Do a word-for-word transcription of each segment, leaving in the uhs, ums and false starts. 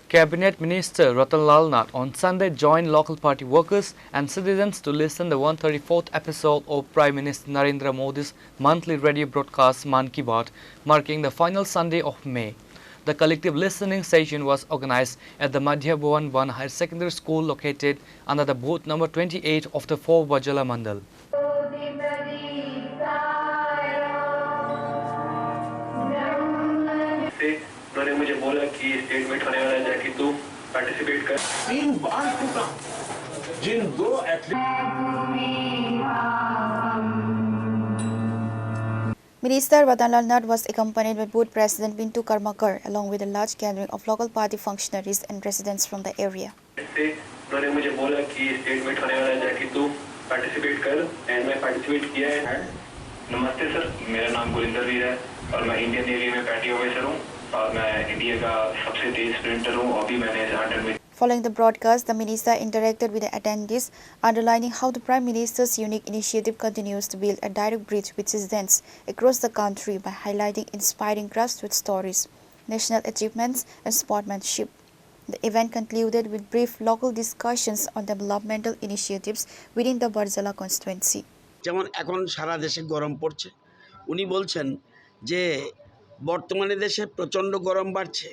Cabinet Minister Ratan Lal Nath on Sunday joined local party workers and citizens to listen the one thirty-fourth episode of Prime Minister Narendra Modi's monthly radio broadcast Mann Ki Baat, marking the final Sunday of May. The collective listening session was organized at the Madhya Bhuban One Higher Secondary School located under the booth number twenty-eight of the four Bajala Mandal. से उन्होंने मुझे बोला कि state meet होने वाला है, जाके तू पार्टिसिपेट कर। तीन बार टूटा, जिन दो athlete Minister Ratan Lal Nath was accompanied by Booth President Pintu Karmakar, along with a large gathering of local party functionaries and residents from the area. से उन्होंने मुझे बोला कि स्टेट मीट होने वाला है, जाके तू पार्टिसिपेट कर। एंड मैं पार्टिसिपेट किया है। नमस्ते सर, मेरा नाम गुरिंदर वीर है और मैं इंडियन नेवी में पैटी ऑफिसर हूँ और मैं इंडिया का सबसे तेज स्प्रिंटर हूँ। अभी मैंने hundred metre Following the broadcast, the minister interacted with the attendees, underlining how the Prime Minister's unique initiative continues to build a direct bridge with citizens across the country by highlighting inspiring grassroots stories, national achievements, and sportsmanship. The event concluded with brief local discussions on developmental initiatives within the Barjala constituency. যেমন এখন সারা দেশে গরম পড়ছে, উনি বলছেন যে বর্তমানে দেশে প্রচণ্ড গরম বাড়ছে,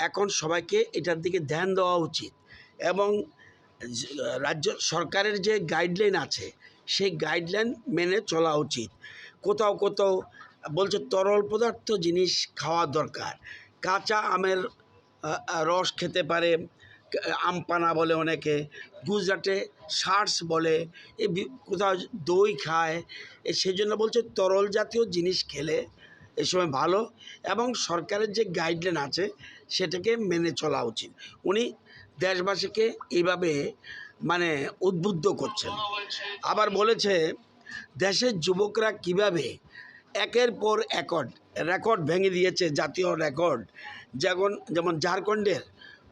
এখন সবাইকে এটার দিকে ধ্যান দেওয়া উচিত এবং যে, রাজ্য সরকারের যে গাইডলাইন আছে, সেই গাইডলাইন মেনে চলা উচিত। কোথাও কোথাও বলছে তরল পদার্থ জিনিস খাওয়া দরকার, কাঁচা আমের আহ, আহ, রস খেতে পারে, আহ, আমপানা বলে অনেকে, গুজরাটে শার্টস বলে, এই বি-, কোথাও দই খায়, এ, সেই জন্য বলছে তরল জাতীয় জিনিস খেলে এই সময় ভালো এবং সরকারের যে গাইডলাইন আছে সেটাকে মেনে চলা উচিত। উনি দেশবাসীকে এইভাবে মানে উদ্বুদ্ধ করছেন। আবার বলেছে দেশের যুবকরা কিভাবে একের পর একর রেকর্ড ভেঙে দিয়েছে, জাতীয় রেকর্ড। যেমন, যেমন ঝাড়খণ্ডের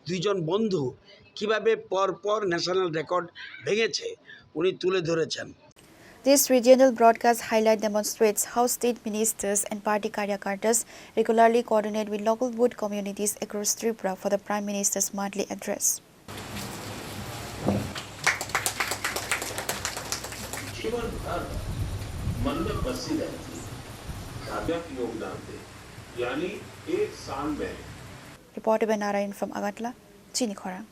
দুইজন বন্ধু কিভাবে পর পর ন্যাশনাল রেকর্ড ভেঙেছে, উনি তুলে ধরেছেন। This regional broadcast highlight demonstrates how state ministers and party karyakartas regularly coordinate with local booth communities across Tripura for the Prime Minister's monthly address. जीवन भर मन में बसी रहती है। सार्थक योगदान दे, यानी एक साल में। Reported by Narayan from Agartala, Chini Khorang.